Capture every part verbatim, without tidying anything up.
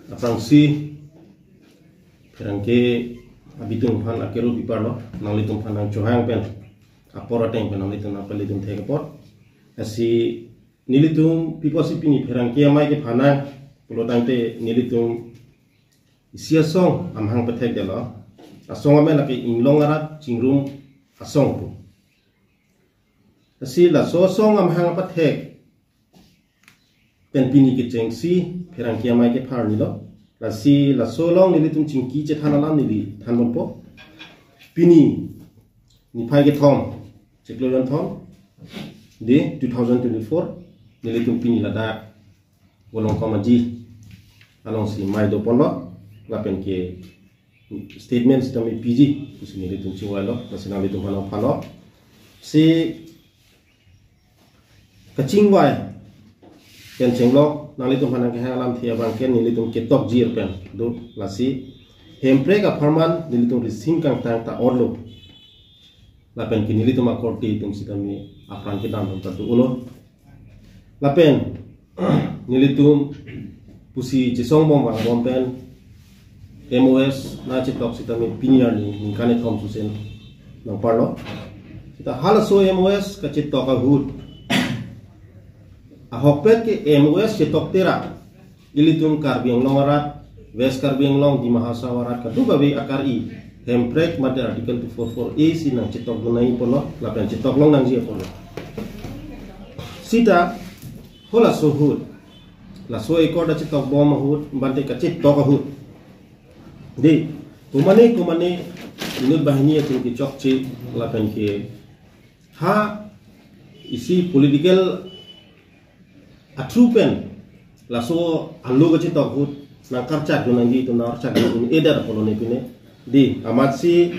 Aphrangsi pherangke abitung aphan akero biparlo, nanglitum aphan nangchohang pen, apor ateng pen nanglitum nangpalitum thek apot. Lasi nelitum pi apotsi pini pherangke amei kephan nang pulo tangte, nelitum isi asong amahang pathekdetlo. Asong amei lake Inglong Arat Chingrum Asong pu. Lasi laso asong amahang pathek pen pini kechengsi pherangke amei kepharnilo. Lasi laso along nelitum chingki chethan alam neli thanbompo. Pini niphai kethom, chiklo jonthom, de two thousand twenty-four, nelitum pini ladak Volongkom Aji alongsi mei doponlo, lapen ke statement sitame piji pusi nelitum chingvailo, lasi nanglitum aphan nangphanlo. Si kachingvai pen chenglok nanglitum aphan nangkehang alamthe abang ke nelitum ketokjir pen do, lasi hemprek apharman nelitum rising kangtang ta orlo. Lapen ke nelitum akorte atum sitame apran kedam atum ta dolo. Lapen nelitum pusi chesongbom vangbom pen M O S nangchetok sitame pini arni ningkan kethom susen nangparlo. Seta halaso M O S kachetok ahut, ahokpet ke M O S chetok tera ilitum Karbi Anglong arat, West Karbi Anglong, Dima Hasao arat kadokave akari hemprek mate Article two four four A si nangchetokdun nangji apotlo, lapen chetoklong nangji apotlo. Seta halaso ahut, laso accord achetokbom ahut, bante kachetok ahut, de, komane komane inut banghini atum kechokche, lapen ke ha isi political athu pen laso alo kachetok ahut nangkarchakdun nangji atum nangkarchakdun un-edetlo pulo ne pine. De, amatsi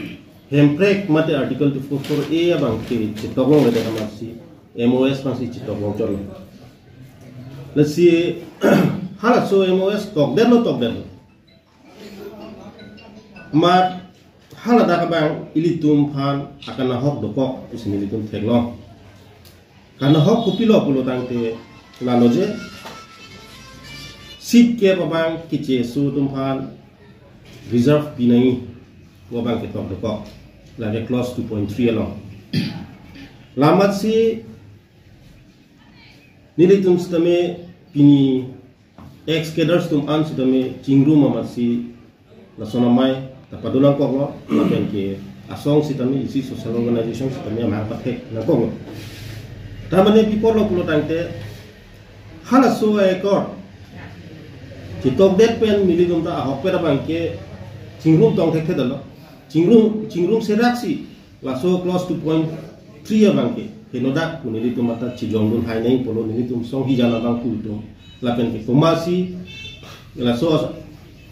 hemprek mate Article two four four A abang ke chetoklongledet amatsi M O S abangsi chetoklong chotlo. Lasi halaso M O S tokdetlo, tokdetlo. Amat haladak abang ilitum aphan akanahok dokok pusi nelitum theklong. Kanahok kopilo pulo tangte, lalo je seat cap abang kecheso atum aphan reserve pi nangji pu abang ketok dokok, lake clause two point three along. Lamatsi nelitum sitame pini ex cadres atum an sitame chingrum amatsi lason amei ta pado nangkoklo, lapen ke asong sitame isi social organization sitame amahang pathek nangkoklo. Tamane pi apotlo pulo tangte, halaso accord chetokdet pen nelitum ta ahokpet abang ke chingrum tong thekthedetlo. Chingrum, chingrum seraksi laso clause two point three abang ke henodak pu nelitum anta chejongdun hai nangji pulo, nelitum songhijan abang pu atum. Lapen ke komatsi laso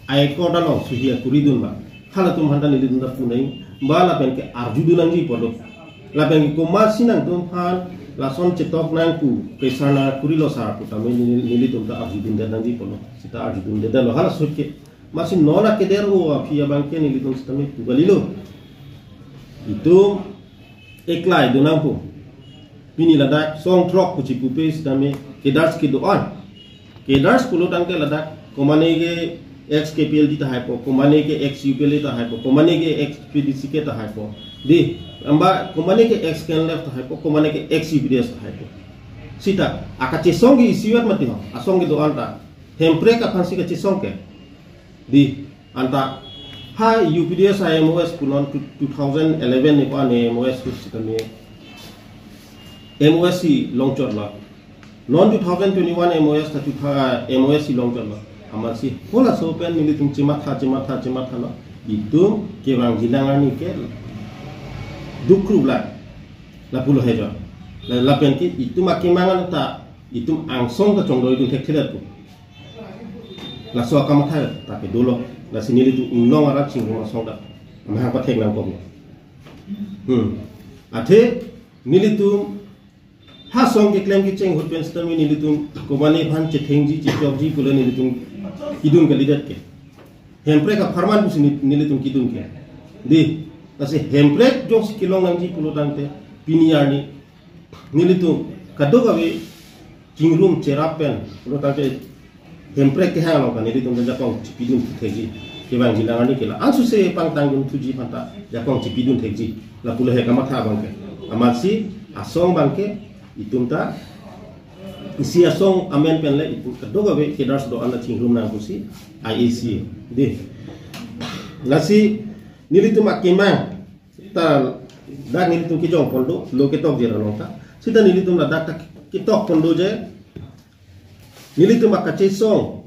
accord along suhi akuridun ba, halatum aphanta nelitum ta pu nangji ba, lapen ke arjudun nangji pulo. Lapen ke komatsi nangtum aphan lason chetok nang pu pressure nangkurilo sar pu tame neli-, nelitum ta arjudundet nangji pulo. Seta arjudundetlo halaso ahut ke. Amatsi non akeder-o aphi abang ke nelitum sitame pu kalilo. Itum eklai do nangpo. Pini ladak song throk pusi pupe sitame cadres kedo-an. Cadres pulo tangte ladak komane ke ex K P L D tahaipo, komane ke ex U P L A tahaipo, komane ke ex P D C K tahaipo. De, amba komane ke ex K N L F tahaipo, komane ke ex U P D S tahaipo. Seta akachesong ke isivet mati ho, asong kedo-an ta hemprek aphansi kachesong ke. De, anta ha U P D S a-M O S punon two, two thousand eleven ni ko ane M O S pu sitame M O S si longchotlo. Non two thousand twenty-one M O S ta two tha-, M O S si longchotlo. Amatsi halaso pen nelitum chematha, chematha, chemathalo. Itum kevangji nang arni ke dukru la, lapulo hejo. La, lapen ke itum akemang anta itum angsong ta chongdoidun thekthedet pu. Laso akamatha ta kedolo. Lasi nelitum Inglong arat Chingrum Asong ta amahang pathek nangkoklo. Hmm. Athe nelitum ha asong keklem kecheng ahut pen sitame nelitum komane aphan chethengji chechokji pule nelitum kedun kalidet ke. Hemprek apharman pusi ne-, nelitum kedun ke. De, lasi hemprek jongsi kelong nangji pulo tangte pini arni nelitum kadokave chingrum cherap pen pulo tangte Hemprek kehang along ta nelitum ta jakong chipidun thekji. Kevangji nang ani ke la-an suse pangtangdun thuji aphanta jakong chipidun thekji. Lapulo he kamatha abangke. Amatsi asong abangke itum ta isi asong amen pen le itum kadokave cadres do-an ta chingrum nang pusi I A C A. Dei. Lasi nelitum akemang ta dak nelitum kejongpon do, lo ketokji ra along ta. Seta nelitum ladak ta ketokpon do je nelitum akachesong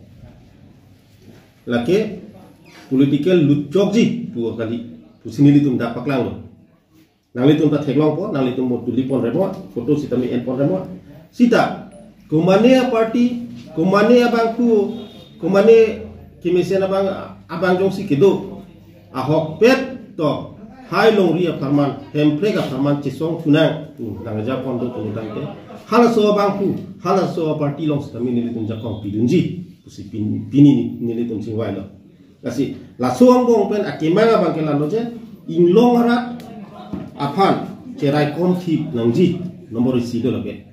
lake political lutchokji pu kali pusi nelitum dak paklanglo. Nanglitum ta theklongpo, nanglitum mo tulipon remo, photo sitame enpon remo. Seta komane aparty, komane abangphu, komane kemesen abang, abang jongsi kedo, ahokpet to hai longri apharman, Hemprek apharman chesong thunang pu nangjakpon do pu tangte, halaso abangphu, halaso aparty along sitame nelitum jakong pidunji pusi pin-, pini nelitum chingvailo. Lasi laso angbong pen akemang abangke lalo je inglong arat aphan cheraikom thip nangji, nombor isi do lake.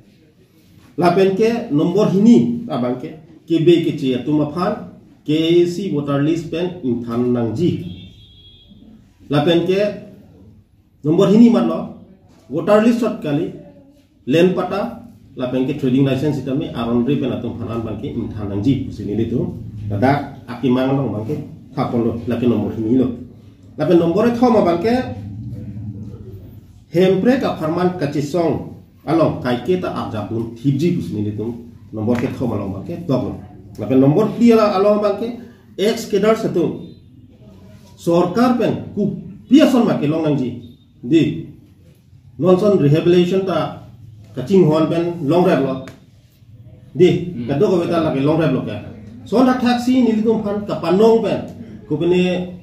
Lapen ke nombor hini abangke kebe keche atum aphan K A A C voter list pen ingthan nangji. Lapen ke nombor hini matlo, voter list sot kali, land patta, lapen ke trading license sitame aron re pen atum aphan an abangke ingthan nangji pusi nelitum ladak akemang along abangke thapon lo, lake nombor hini lo. Lapen nombor kethom abangke Hemprek apharman kachesong along kaiketa arjapdun thipji pusi nelitum nombor kethom along abangke toklo. Lapen nombor phli along abangke ex cadres atum sorkar pen kopi ason ma kelong nangji. Dei. Non ason rehabilitation ta kachinghon pen longreplo. Dei, hmm, kadokave ta lake longreplo ke. Lason thakthaksi nelitum aphan kapanong pen kopine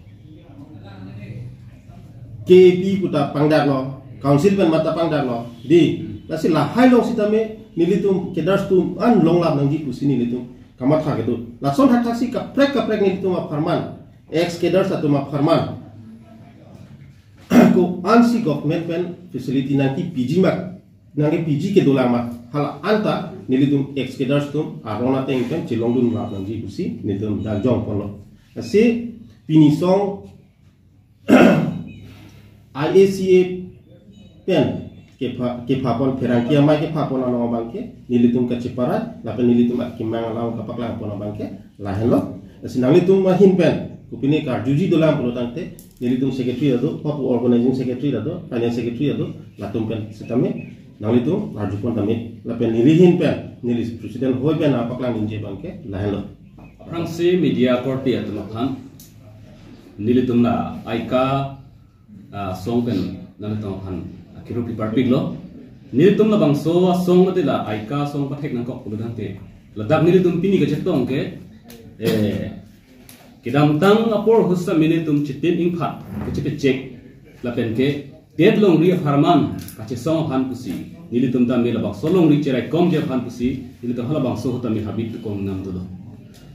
K A P pu ta pangdaklo, council pen ma ta pangdaklo. Dei, lasi lahai along sitame nelitum cadres atum an longlap nangji pusi nelitum kamatha kedo. Lason thakthaksi kaprek kaprek nelitum apharman, ex cadres atum apharman ko-ansi government pen facility nangkepiji ma, nangkepiji kedolang ma, hala anta nelitum ex cadres atum aron ateng pen chelongdunlap nangji pusi nelitum dak jongponlo. Lasi pini asong I A C A pen kepha, kephapon, pherangke amei kephapon along abangke nelitum kacheparai, lapen nelitum akemang along kapaklangpon abangke lahenlo. Lasi nanglitum ahin pen kopine karjuji dolang pulo tangte, nelitum secretary ta do, papu organizing secretary ta do, finance secretary ta do, latum pen sitame nanglitum arjupon tame. Lapen neli ahin pen, neli president ahoi pen nangpaklang ningje abangke lahenlo. Aphrangsi media korte atum aphan nelitum la aika, ah, asong pen nanglitum aphan akiru kiparpiklo. Nelitum labangso asong mate la aika asong pathek nangkok pulo tangte, ladak nelitum pini kachetong ke, eh, kedamtang apor ahut sitame nelitum chitim ingphat kachepechek lapen ke det longri apharman kachesong aphan pusi nelitum tame labangso longri cheraikomji aphan pusi nelitum halabangso ahut tame habit kong nam dolo.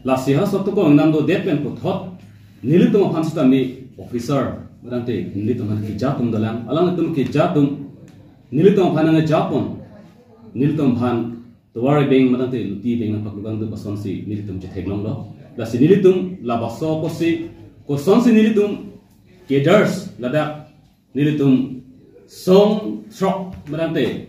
Lasi ha soto kong nam do det pen puthot nelitum aphan sitame officer, madang te nelitum aphan keja atum dolang, alanglitum keja atum nelitum aphan nangjapon, nelitum aphan tovar ebeng madang te luti ebeng nangpaklubang do, kosonsi nelitum chetheklonglo. Lasi nelitum labangso apotsi, kosonsi nelitum cadres ladak nelitum song throk madang te,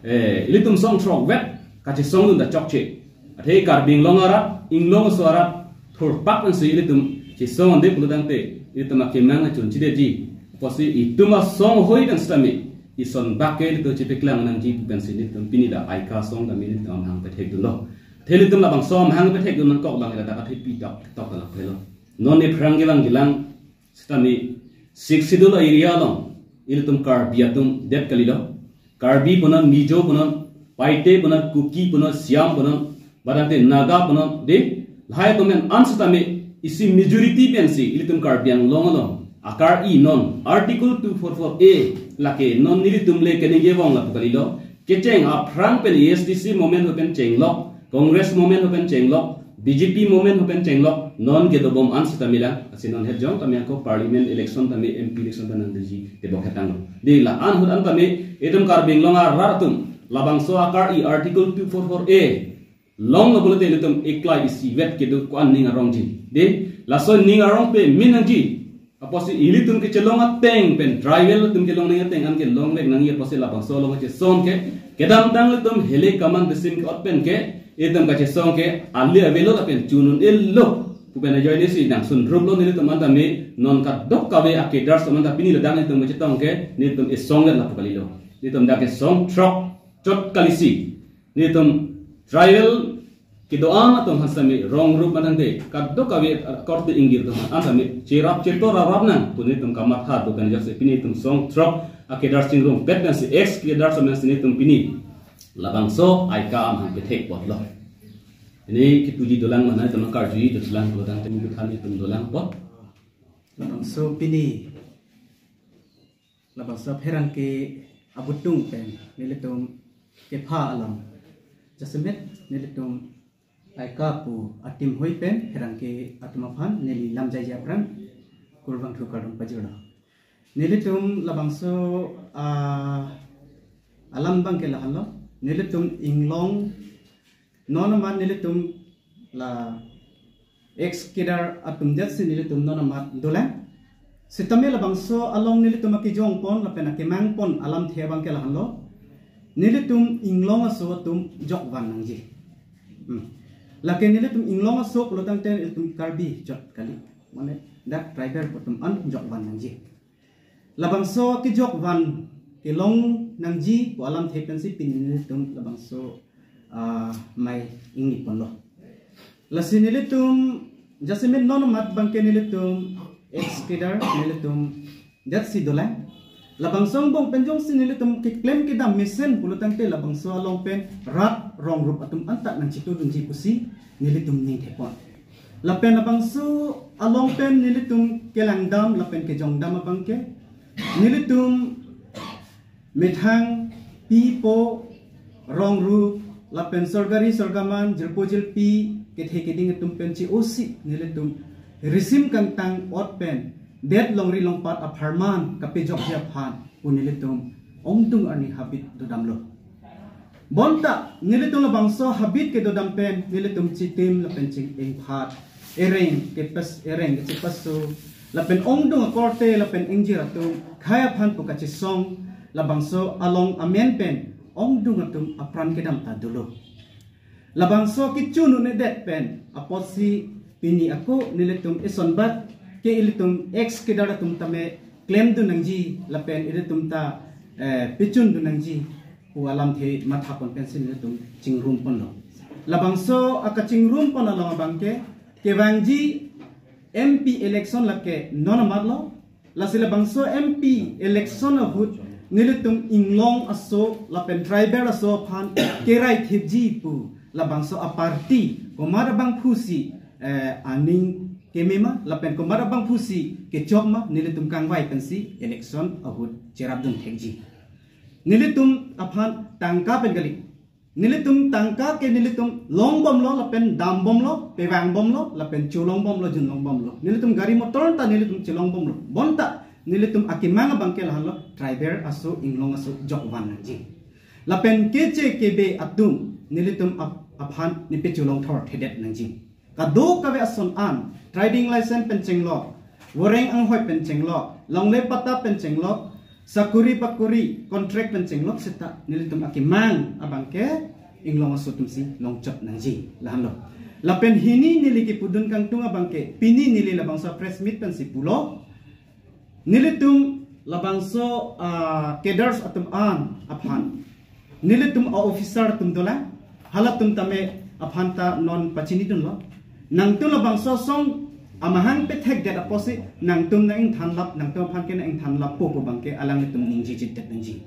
eh, ilitum song throk vet kachesongdun ta chokche. Athe Karbi Anglong arat, inglong aso arat thurpak pensi ilitum chesong ande pulo tangte, ilitum akemang achun chidetji. Apotsi itum asong ahoi pen sitame ison bak ke ilitum chepeklang nangji pu pensi ilitum pini la aika asong tame ilitum amahang pethekdunlo. Athe ilitum labangso amahang pethekdun nangkok abang dak athe pi tok tok la phelo. Non ne pherangke abang jilang sitame Sixth Schedule area along ilitum Karbi atum det kalilo. Karbi punon, Mizo punon, Paite punon, Kuki punon, Siam punon, madang te Naga punon, dei, lahai atum pen an sitame isi majority pensi ilitum Karbi Anglong along akar-i non Article two four four A lake non nelitum le keningje vong lapu kalilo. Kecheng aphrang pen A S D C movement ahut pen chenglok, Congress movement ahut pen chenglok, B J P movement ahut pen chenglok, non kedobom an sitame lang, lasi non het jong tame ako parliament election tame M P election tame nangdeji tebok hetanglo. Dei la-an ahut an tame itum Karbi Anglong arat atum labangso akar-i Article two four four A longlo pulote ilitum eklai isivet kedo ko-an ning arongji. De, laso ning arong pame nangji. Apotsi ilitum kechelong ateng pen, tribal atum kelong ning ateng an kelongvek nangji apotsi labangso along kachesong ke, kedamtang ilitum hile kaman besim ke-ot pen ke, ilitum kachesong ke, ali avelo lapen chun un-elo pu pen ajoine si nangsun ruplo nelitum anta me non kadokave a-cadres atum anta pini ladak nelitum kachetong ke, nelitum esong let lapu kalilo. Nelitum dak kesong throk chot kalisi. Nelitum tribal kedo-an atum aphan sami rong rup matangte kadokave akorte ingjir atum aphan sami cherap chetor rap nang pu nelitum kamatha do pen ajoksi pini nelitum song throk a-cadres chingrumpet nangsi ex-cadres atum nangsi nelitum pini labangso aika amahang pethek apotlo. Pini kipuji dolang mana itum karjuji dolang pulo tangte mungkin itum dolang apot. Labangso pini labangso pherangke abutung pen nelitum kepha alam jasemet nelitum aika pu atim hoi pen pherangke atum aphan neli lamjai aphrang kurvangthu kardom pajirlo. Nelitum labangso ah, alam abangke lahenlo. Nelitum inglong non amat nelitum la ex-cadre atum detsi nelitum non amat dolang. Sitame labangso along nelitum akejongpon lapen akemangpon alamthe abangke lahenlo. Nelitum inglong aso atum jokvan nangji. Hmm. Lake nelitum inglong aso pulo tangte nelitum Karbi chot kali. Mane dak tribal atum an jokvan nangji. Labangso kejokvan kelong nangji pu alamthe pensi pini nelitum labangso ah, mai ingniponlo. Lasi nelitum jasemet non amat abangke nelitum ex-cadre nelitum detsi dolang. Labangso angbong pen jongsi nelitum keklem kedam mesen pulo tangte labangso along pen rat rong rup atum anta nangchitudunji pusi nelitum ningthepon. Lapen labangso along pen nelitum kelangdam lapen kejongdam abangke nelitum methang pipo rong rup lapen sorkari sorkaman jirpo jirpi kethe keding atum pen che-osi nelitum risim kangtang ot pen det longri longpat apharman kapejokji aphan pu nelitum ongdung arni habit dodamlo. Bonta nelitum labangso habit kedodam pen nelitum chitim lapen ching-ingphat ereng kepes ereng kechepaso lapen ongdung akorte lapen ingjir atum khei aphan pu kachesong labangso along amen pen ongdung atum apran kedam ta dolo. Labangso kechun un-edet pen apotsi pini ako nelitum isonbat ke ilitum ex-cadre atum tame klemdun nangji lapen ilitum ta eh, pechundun nangji pu alamthe mathapon pensi nelitum chingrumponlo. Labangso akachingrumpon along abangke kevangji M P election lake non amatlo. Lasi labangso M P election ahut nelitum inglong aso lapen tribal aso aphan kerai thipji pu labangso aparty komat abangphusi eh, aning kemema lapen komat abangphusi kechokma nelitum kangvai pensi election ahut cherapdun thekji. Nelitum aphan tangka pen kali. Nelitum tangka ke nelitum longbomlo lapen dambomlo, pevangbomlo lapen cholongbomlo, junlongbomlo. Nelitum gari motor ta nelitum chelongbomlo. Bonta nelitum akemang abangke lahenlo tribal aso inglong aso jokvan nangji. Lapen keche kebe atum nelitum ap- aphan nepecholongthor thedet nangji. Kadokave ason an, trading license pen chenglok, voreng anghoi pen chenglok, longle patta pen chenglok, sakuri pakuri, contract pen chenglok seta nelitum akemang abangke inglong aso atumsi longchot nangji lahenlo. Lapen hini neli kipudun kangtung abangke, pini neli labangso press meet pensi pulo. Nelitum labangso ah, cadres atum an aphan. Nelitum a-officer atum dolang. Halatum tame aphan ta non pachinidunlo. Nangtum labangso asong amahang pethekdet apotsi nangtum nang-ingthanlap, nangtum aphan ke nang-ingthanlap po pu abangke alanglitum ningjejedet nangji.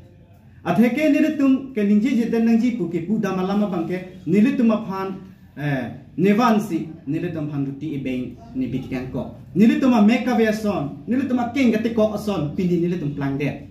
Atheke nelitum ke ningjejedet nangji pu kepudam alam abangke nelitum aphan eh, nevansi nelitum aphan ruti ebeng nebi kekangkok. Nelitum amek kave ason, nelitum akeng katekok ason, pini nelitum plangdet.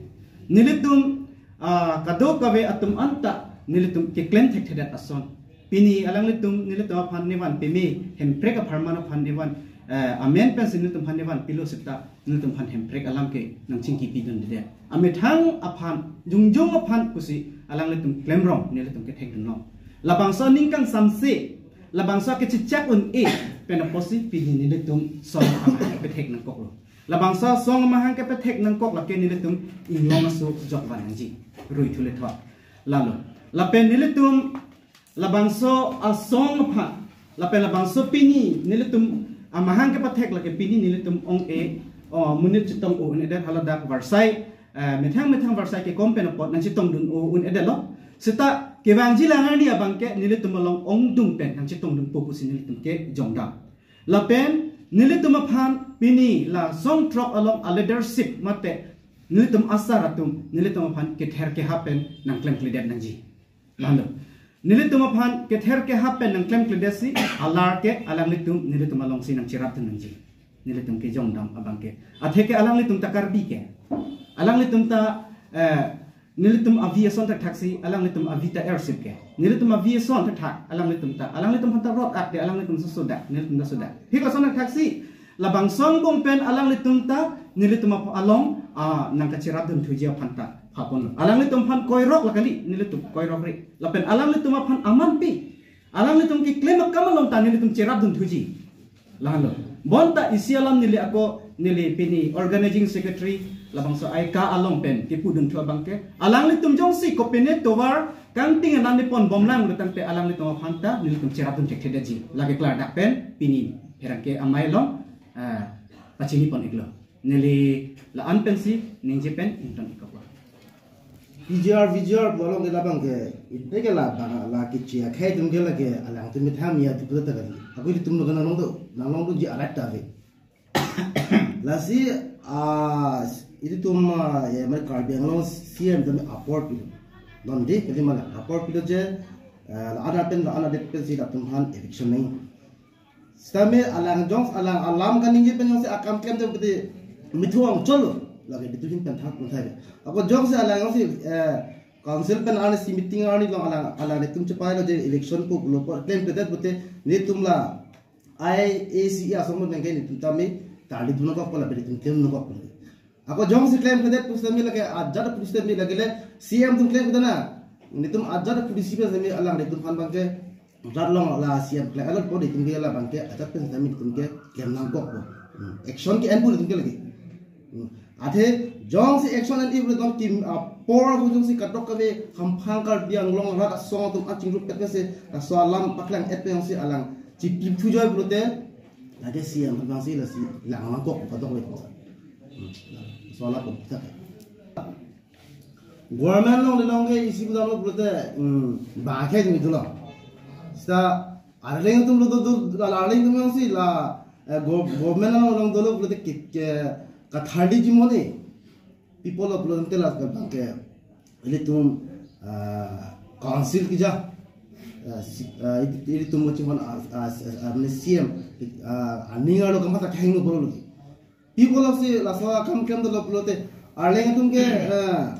Nelitum ah, kadokave atum anta nelitum keklem thekthedet ason. Pini alanglitum nelitum aphan nevan peme, Hemprek apharman aphan nevan eh, amen pensi nelitum aphan nevan pilo seta nelitum aphan Hemprek alam ke nangchingkipidundedet. Amethang aphan, jongjong aphan pusi alanglitum klemrong nelitum kethekdunlong. Labangso aning kangsamse, labangso akechechak un-e pen apotsi pini nelitum song amahang kepethek nangkoklo. Labangso song amahang kepethek nangkok lake nelitum inglong aso jokvan nangji, rui thule thot. Lalo, lapen nelitum labangso asong aphan, lapen labangso pini nelitum amahang kepethek lake pini nelitum ong-e, o, monit chetong o un-edet, haladak varsai, eh, methang methang varsai kekom pen apot nangchetongdun o un-edetlo. Seta kevangji lang arni abangke nelitum along ongdung pen nangchetongdunpo pusi nelitum kejongdam. Lapen nelitum aphan pini la song throk along aleadership mate nelitum asar atum nelitum aphan kether kehap pen nangklemkledet nangji. Lalo, nelitum aphan kether kehap pen nangklemkledetsi alar ke alanglitum nelitum alongsi nangcherapdun nangji. Nelitum kejongdam abangke. Atheke alanglitum ta Karbi ke, alanglitum ta, eh, nelitum avi ason thakthaksi alanglitum avi ta ersip ke. Nelitum avi ason thakthak alanglitum ta, alanglitum aphan ta rot ak de, alanglitum sosodak, nelitum ta sodak. Hik ason thakthaksi labangso angbong pen alanglitum ta nelitum ap-, along, ah, nangkacherapdun thuji aphan ta phaponlo. Alanglitum aphan koirok la kali, nelitum koirokre. Lapen alanglitum aphan amanpi alanglitum keklem akam along ta nelitum cherapdun thuji. Lalo, bonta isi alam neli ako, neli pini organizing secretary labangso aika along pen kepudun thu abangke, alanglitum jongsi kopine tovar kangting anani pon bomlang lutangte alanglitum aphan ta nelitum cherapdun thekthedetji. Lake klardak pen pini pherangke amei along, ah, pachini pon-iklo. Neli la-an pensi ningje pen ington-ikkoklo. P G R, V G R pu along ke labangke, ite ke labang la kechi akhei atum ke lake alangtum methang mia tu puta kali. Ako ilitum lo ke nanglong do, nanglongdunji arat ta ave. Lasi, ah, ilitum, ah, ya, mane Karbi Anglong C M tame apor pilo. Non de, kali mala, apor pilo je, ah, la-an pen, la-an adet pensi latum aphan eviction nangji. Sitame alang jongsi alang alam kaningje pen jongsi akam klemdet pute mithuang cholo. Lake ditu hin pen thang pun thai. Ako jongsi alang jongsi, eh, council pen arnisi meeting arni along alang, alanglitum chepailo je election pu pulo apot klemkledet pute nelitum la I A C asong pen ke nelitum tame tarlidun nangkokpo lapen nelitum klemdun nangkokpo. Ako jongsi klemkledet pusitame lake ajat pusitame lake le C M atum klemkledet na. Nelitum ajat pusi pusitame alanglitum aphan abangke rat along la C M klem along po nelitum ke labangke ajat pen sitame nelitum ke klem nangkokpo. Hmm. Action ke-en pu nelitum ke lake. Hmm. Athe jongsi action en-e pulo tong kim apor ako jongsi kadokave hamphang Karbi Anglong rat asong atum achingrup pet se laso alam paklang-et pen jongsi alang chikip thujoi pulote lake C M abangsi lasi lang nangkok kadokave. Hmm. Laso alam pu ta. Government along le along ke isi pudamlo pulote, hmm, bang akhei atum dolo. Sita arleng atum lo do, do, la, la arleng atum jongsi la, eh, gov-, government along along dolo pulote ke, ke, kathardi jimone. People lo pulote la ke bangke ilitum, ah, council keja, ah, si, ah, ili, ilitum mo chimon, ah, ah, ah, mane C M, ah, aning arlo kamatha kahingno pulo lo. People alongsi laso akam klem dolo pulote arleng atum ke, eh,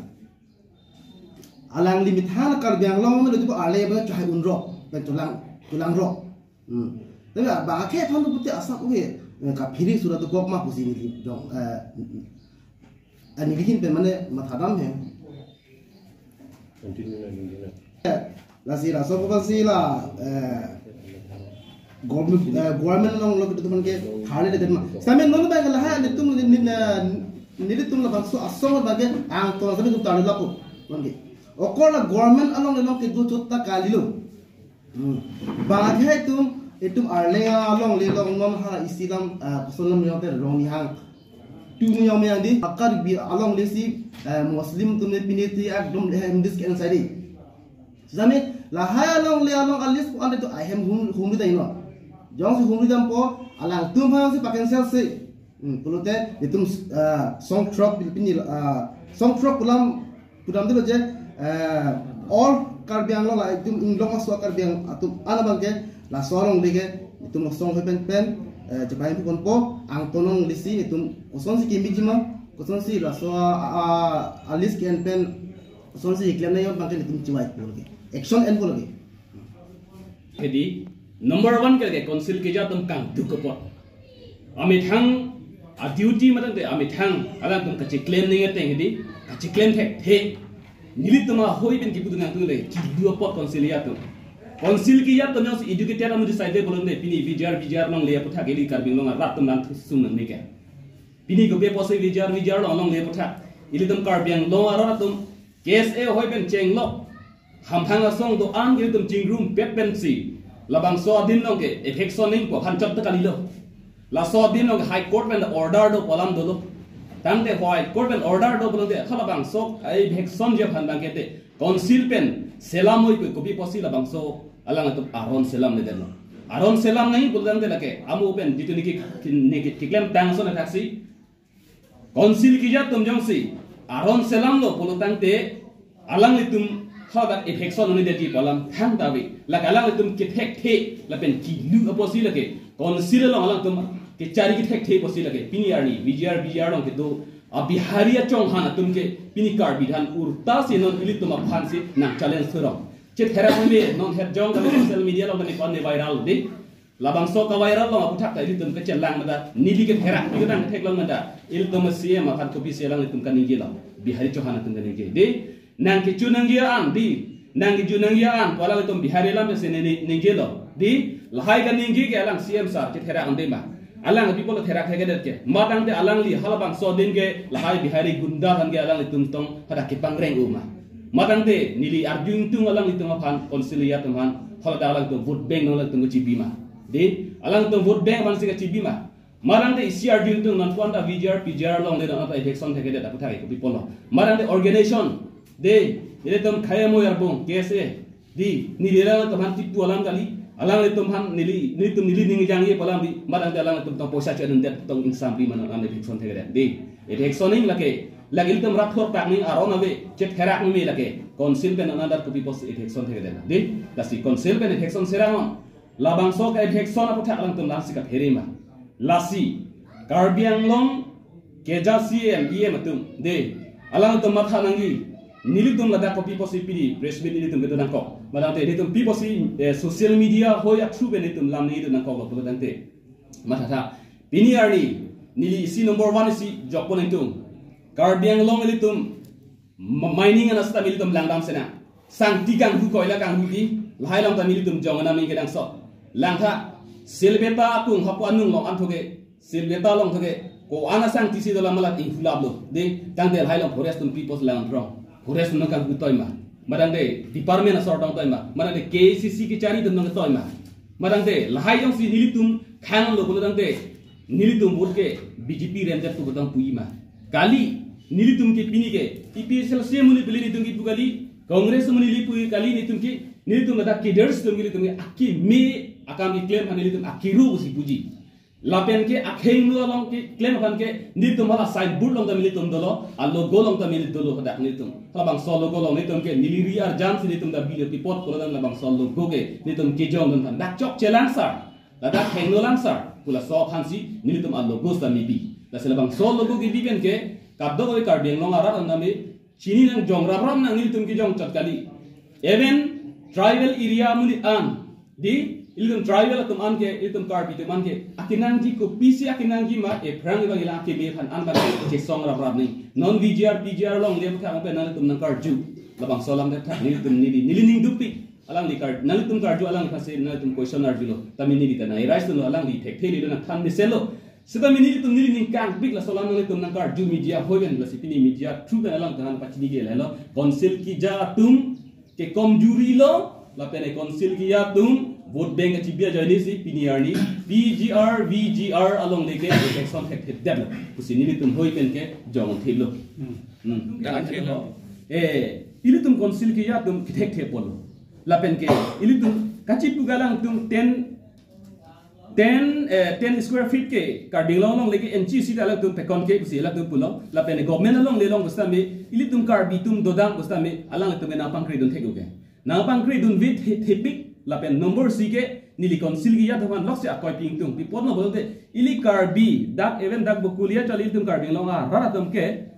alangli methang Karbi Anglong me lo tipo arleng abang chahai unrok, pen tulang, tulang rok. Hmm. Tapi bang akhei aphan tu pute asap uhe, eh, kaphiri sura tu gok ma pusi neli dong, eh, ani bikin pen mane mathadam he. Continue na, continue na. Lasi laso ko si la, eh, government, eh, government along lo kedo teman ke thale le den ma. Sitame non ba lahai nelitum ni, ni, nelitum labangso asong abangke angton sitame tum thale lapu. Mane. Okor la government along le along kedo chot ta kalilo. Hmm. Bang akhei atum, itum arleng along le along non ha isi alam, ah, koson alam yong te rong nihang. Tu ni yong yang di, akar bi along le si, eh, Muslim atum le pini ti ekdom le hem dis ke ansai di. Sitame, lahai along le along alis ko ande tu ahem hum, humri dai no. Jongsi humri dampo, alangtum aphan si pa-cancel si. Hmm, pulote, itum, ah, song throk pil pini, ah, song throk pu alam pudam dilo je, eh, all Karbi Anglong la itum inglong aso Karbi Ang-, atum an abangke laso along le ke itum song hoi pen pen, eh, chepai pu ponpo angton along le si itum kosonsi kimi jima, kosonsi laso a, a, a list ke-en pen kosonsi klem nangji abangke itum chivai pu lake. Action en pu lake. Hedi, number one ke lake council keja atum kangduk apot. Amethang a duty matang te amethang alangtum kachiklem nangji ateng hedi, kachiklem thekthe. Nelitum ahoi pen kipudun nangtum le, kidu apot council atum. Council kejat atum jongsi educated atum decide pulote pini V G R, V G R alongle aphuthak ili Karbi Anglong arat atum nangthusung nangne ke. Pini kopi apotsi V G R, V G R along, alongle aphuthak ilitum Karbi Anglong arat atum K S A ahoi pen chenglok hamphang asong do-an ke ilitum chingrumpet pensi labangso adin along ke eviction nangji pu aphan chot ta kalilo. Laso adin along ke High Court pen order do pu alam dolo. Tangte High Court pen order do pulote halabangso eviction ji aphan abang ke te Council pen selam oi pu kopi apotsi labangso alangtum aron selamledetlo. Aron selam nangji pulotangte lake amu pen jitu niki, niki keklemtang ason athaksi Council kejat atum jongsi aron selamlo pulotangte alanglitum hadak eviction un'edetji pu alam thangta ave. Lake alanglitum kethekthe lapen kilu apotsi lake Council along alangtum kechari kethekthe apotsi lake pini arni V G R, V G R along kedo a Bihari achonghan atum ke pini Karbi aphan ulta si non ilitum aphansi nang challenge thurong. Chetherak meme non het jong kali social media along kani pan ne viral de. Labangso ka-viral along aphuthak ta ilitum kechelang mada, neli ketherak, neli kedang ketheklong mada. Ilitum C M aphan kopisi alanglitum kaningjelo, Bihari chonghan atum kaningje. De, nang kecho nangji an, de, nang kecho nangji an pu alanglitum Bihari alam si ne, ne, ningjelo. De, lahai kaningje ke alang C M sir chetherak un-e ma? Alang pi apotlo therak thekthe ke? Matangte alangli halabangso adin ke lahai Bihari gunda aphan ke alanglitum tong hadak kepangreng-o ma? Matangte neli arju ingtung alanglitum aphan, Council kejat atum aphan, haladak alangtum vote bank alangtum kechibi ma? De, alangtum vote bank aphansi kechibi ma? Matangte isi arju ingtung, non pu-an ta V G R, P G R alongle non ta eviction thekthedet aphuthak kopi apotlo? Matangte organization, de, ilitum khei amoi arbung, K S A, de, neli alangtum aphan kipu alam kali, alanglitum aphan neli, nelitum neli ning jangje pu alam de, matangte alanglitum tong poisa cho-endet tong ingsam pi ma non eviction thekthedet? De, eviction nangji lake, lake ilitum rat thor tak nangji aron ave, chetherak meme lake, Council pen another kopi apotsi eviction thekthedet? De, lasi Council pen eviction serang on. Labangso ka eviction aphuthak alangtum lasi kaphere ma? Lasi Karbi Anglong keja C M, E M atum, de, alangtum matha nangji. Nelitum ladak kopi apotsi pini press meet nelitum kedo nangkok? Matangte nelitum pi apotsi, eh, social media ahoi a-through pen nelitum lam nelitum nangkoklo pulotangte, mathatha. Pini arni neli isi number one isi jokpon ingtung. Karbi Anglong ilitum ma-, mining an seta ilitum langdam sena. Sangti kanghu, koila kanghu di, lahai along ta ilitum jong anam nangkenangsot. Langtha, Silveta akung hapu anung along an thoke, Silveta along thoke, ko-an asangti si dolang malat inghulaplo. De, tangte lahai along forest atum pi apotsi lang-an throng? Forest atum nangkanghu toi ma? Matangte department asor tong toi ma? Matangte K A C C kechari atum nangtoi ma? Matangte lahai jongsi nelitum khanglo pulotangte nelitum vote ke B J P remdet pu kotong puji ma? Kali, nelitum ke pini ke A P H L C amonit pele nelitum kipu kali, Congress amonit le pu kali nelitum ke, nelitum ladak cadres atum ke nelitum ke akeme akam keklem aphan nelitum akero pusi puji. Lapen ke akhengno along keklem aphan ke nelitum hala signboard along ta nelitum dolo, a-logo along ta neli dolo hadak nelitum. Halabangso logo along nelitum ke neli ri arjan si nelitum ta bile pi apot pulotangte labangso logo ke nelitum kejongdun aphan dak chokche lang sir, ladak khengno lang sir pu laso aphansi nelitum a-logo seta mebi. Lasi labangso logo kebi pen ke kadokave Karbi Anglong arat an tame chini nang, jong rap rap nang, nelitum kejong chot kali. Even tribal area amonit an, de, ilitum tribal atum an ke, ilitum Karbi atum an ke akenangji, kopisi akenangji ma, ephrang ivang ila akeme aphan an bang chesong rap rap nangji. Non V G R, P G R alongle aphuthak pen nangtum nangkarju. Labangso alam aphuthak nelitum neli, neli ning dukpik. Alangli kar, nangtum karju, alangli aphansi nangtum question arjulo. Tame neli ta nang arise lo, alangli thekthe lilo, nangthan meselo. Seta nelitum neli ning kangpik, laso alam nangtum nangkarju media ahoi pen, lasi pini media through pen alangtum aphan pachini ke lahelo. Council kejat atum ke komjuri lo, lapen e Council kejat atum vote bank kachibi ajoine si pini arni P G R, V G R alongle ke election thekthedetlo pusi nelitum ahoi pen kejong thilo. Hmm. Kejong thilo. Eh, ilitum Council kejat atum kethekthe apotlo. Lapen ke ilitum kachipu ke alangtum ten, ten, eh, ten square feet ke Karbi Anglong alongle ke N G C ta alangtum pekon ke pusi alangtum pulo. Lapen government alongle along pusitame ilitum Karbi atum dodam pusitame alangtum ke nangpangkredun thek-o ke. Nangpangkredunve the-, thepik, lapen number isi ke neli Council kejat atum aphan loksi akoi pi ingtung. Pi apotlo pulote ili Karbi dak even dak Bokolia chali ilitum Karbi Anglong arat atum ke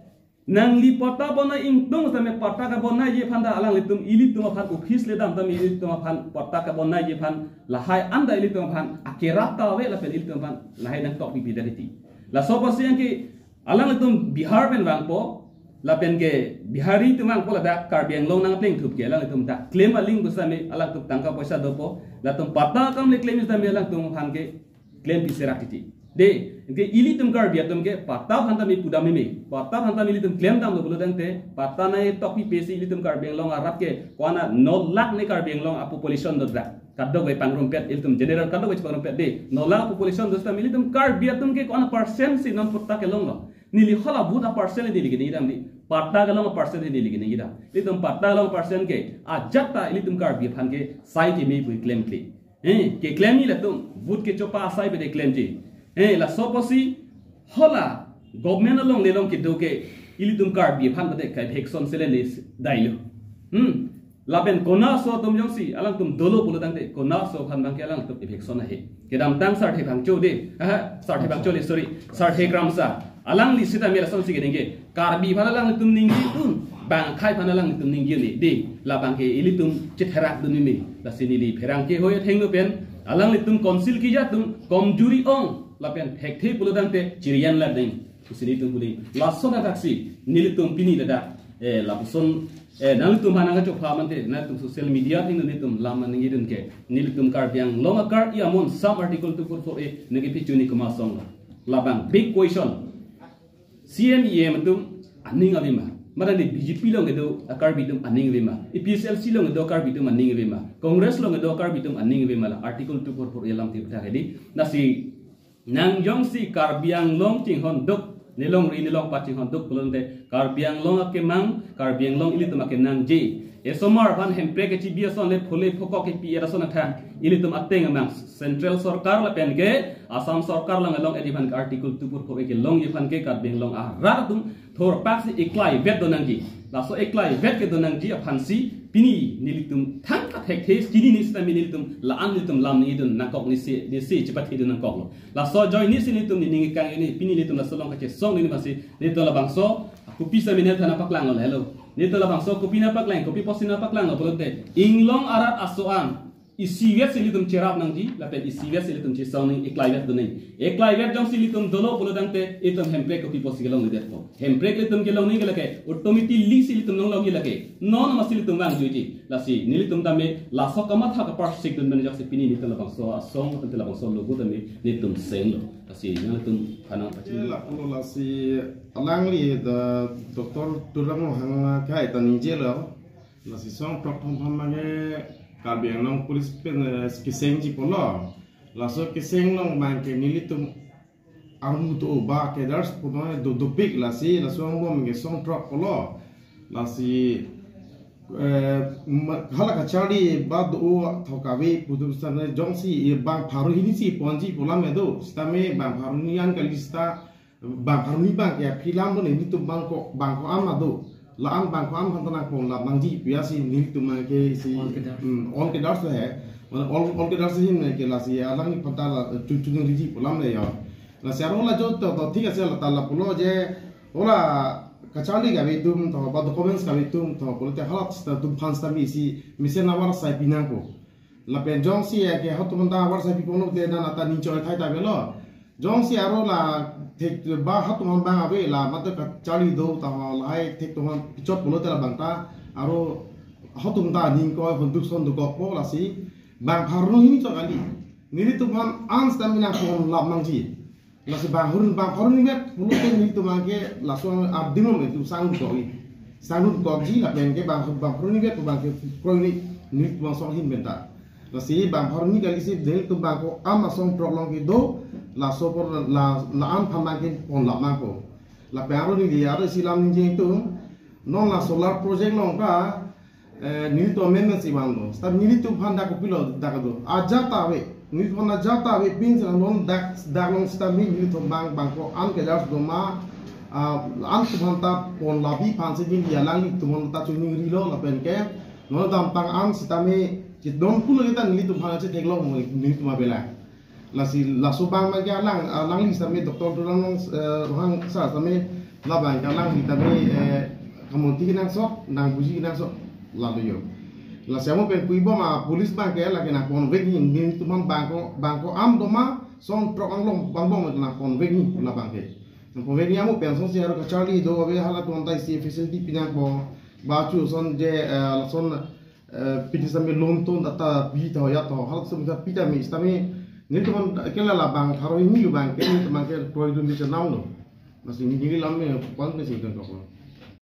nangli patta bonai ingtung tame patta kabonaiji aphan ta alanglitum ilitum aphan office le dam tame ilitum aphan patta kabonaiji aphan lahai an ta ilitum aphan akerap ta ave lapen ilitum aphan lahai nangtok pipi ta riti. Laso apotsi yang ke alanglitum Bihar pen vangpo, Lapen ke Bihari atum angko ladak Karbi Anglong nangplengthup ke alanglitum dak klem aling pusitame alangtum tangka poisa dopo. Latum patta akam le klem pusitame alangtum aphan ke klem piserak titi. De, ke ilitum Karbi atum ke patta aphan tame pudam meme. Patta aphan tame ilitum klemdamlo pulo tangte, patta nangtok pipesi ilitum Karbi Anglong arat ke ko-an a no lakh ne Karbi Anglong a population do dak. Kadokave pangrumpet, ilitum general kadokave pangrumpet de. No lakh population do sitame ilitum Karbi atum ke ko-an a percent si non patta kelonglo. Neli hala vote a percent neli ke ningdam di. Patta kelong a percent neli ke ningdam. Ilitum patta kelong a percent ke ajat ta ilitum Karbi aphan ke sai keme pu klemkle. Eh, keklem ni latum, vote kechopa asai bede klemji. Eh, laso apotsi hala government along lelong kedo ke ilitum Karbi aphan bede kai election sele le dailo. Hmm. Lapen konat aso atum jongsi alangtum dolo pulo tangte konat aso aphan abang ke alangtum election ahe. Kedamtang Sarthe Phangcho de. Aha, Sarthe Phangcho le, sorry. Sarthe Kramsa. Alangli sitame lasonsi kedeng ke. Karbi aphan alanglitum ningjedun, bang akhai aphan alanglitum ningje-un-e de, labang ke ilitum chetherak dun meme. Lasi neli pherangke hoi athengno pen alanglitum council keja atum komjuri ong lapen thekthe pulo tangte chirian la deng. Pusi nelitum puli. Lason athaksi nelitum pini ladak, eh, lapuson, eh, nanglitum aphan nangkachopha mante, nanglitum social media athengno nelitum lam ningjedun ke. Nelitum Karbi Anglong akar i amon sam Article two four four A nangkepi chuni komat asong lo. Labang big question. C M E M atum aning avema. Mara ni B J P along kedo a Karbi atum aning avema. A P H L C along kedo a Karbi atum aning avema. Congress along kedo a Karbi atum aning avema la Article two four four A alam ti beta kedi. Lasi nang jongsi Karbi Anglong chinghon duk, nelongri nelongpat chinghon duk pulote Karbi Anglong akemang, Karbi Anglong ilitum akenangji. Esomar aphan Hemprek kechibi ason le phule phokok kepi-et ason athak ilitum ateng amang Central Sorkar lapen ke Assam Sorkar along along edi aphan ke Article two four four A kelongji aphan ke Karbi Anglong arat atum thorpaksi eklaivet do nangji. Laso eklaivet kedo nangji aphansi pini nelitum thangta thekthe, pini ni sitame nelitum la-an nelitum lam ningjedun nangkok, nisi nisi chepathedun nangkoklo. Laso ajoinesi nelitum nening kang ini pini nelitum laso along kachesong neli aphansi nelitum labangso kopi seminar thana paklanglo helo. Nelitum labangso kopi nangpaklang, kopi apotsi nangpaklanglo pulote inglong arat aso-an isivet si ilitum cherap nangji, lapen isivet si ilitum chesong nangji, eklaivet do nangji. Eklaivet jongsi ilitum dolo pulo tangte, itum Hemprek kopi apotsi kelongledetpo. Hemprek ilitum kelong nangji lake, automatically si ilitum longlongji lake. Non masi ilitum vangjuiji. Lasi nelitum tame laso kamatha kaparsik dun pen jongsi pini nelitum labangso asong, lapen labangso logo tame nelitum senglo. Lasi nanglitum aphan nangpachini. Lapulo lasi alangli the Doctor Tuliram Ronghang akhai ta ningjelo. Lasi song throk thom aphan abang ke Karbi Anglong police pen, eh, kesengji pulo. Laso keseng along abang ke nelitum armu to ba cadres puno do dopik, lasi laso angbong ke song throk pulo. Lasi, eh, ma-, hala kacharli ba do thok kave pu atum sitame jongsi, eh, bang pharo hini si ponji pu alam do. Sitame bang pharo hini an kali sita bang pharo hini abang ke aphi alam do, nelitum bang ko, bang ko-an ma do. La-an bang ko-an aphan ta nangponlap nangji pu ya si nelitum abang ke si, all cadres. Hmm, all cadres he. Mane all, all cadres ahin ke lasi alangli aphan ta la chu chu ningriji pu alam le ya. Lasi aro la jo to, to thik ase, la ta lapulo je ola kacharli kave atum to ba documents kave atum to pulote halat sita atum aphan sitame isi mesen avarsai pi nangpo. Lapen jongsi ya ke hatum ta avarsai piponlo te dan ata ning choi thai ta avelo. Jongsi aro la thek ba hatum aphan abang ave la mate kacharli do ta ho lahai thek atum aphan pichot pulote labang ta aro hatum ta ning ko honduk son dukokpo, lasi bang pharo hini chot kali. Nelitum aphan an sitame nangponlap nangji. Lasi bang pharo, bang pharo hini vet pulote nelitum abang ke laso adim lo itum sangdukok i. Sangdukokji lapen ke bang, bang pharo hini vet abang ke kroi ni nelitum asong ahin pen ta. Lasi bang pharo hini kali si nelitum bang ko-an asong throk along kedo, laso apor la, la-an aphan abang ke ponlap nangpo. Lapen aro neli aro isi lam ningje atum, non la solar project along ka, eh, nelitum amendment si vanglo. Sita nelitum aphan dak kopilo dak do. Ajat ta ave. Nelitum aphan ajat ta ave, pinsi non dak, dak along sitame nelitum abang, bang ko-an cadres do ma, ah, an atum aphan ta ponlapji aphansi neli alanglitum aphan ta chu ningrilo lapen ke. Non damtang an sitame, chit non pulo kita nelitum aphan chetheklong nelitum avelang. Lasi laso abang abang ke alang, alangli sitame Doctor Tuliram Ronghang, eh, Ronghang sir sitame labang ke alangli tame, eh, kamonti kenangsot, nangbuji kenangsot, lalo yo. Lasi amo pen puibom a police abang ke lake nangponvek nangji, nelitum aphan bang ko, bang ko-an do ma, song throk anglong angbong nangponvek nangji, labang ke. Nangpove ni amu pension si aro kacharli do ave, halatum anta isi facility pinangpo. Ba chu son je, eh, lason, eh, piti sami loan ton ata pi ta hoya to. Halatum sami ta pi ta mi, sami nelitum ke la labang tharo hini bang ke nelitum ke proidun di chanau lo. Masi neli lam me pon ke sing tengkok lo.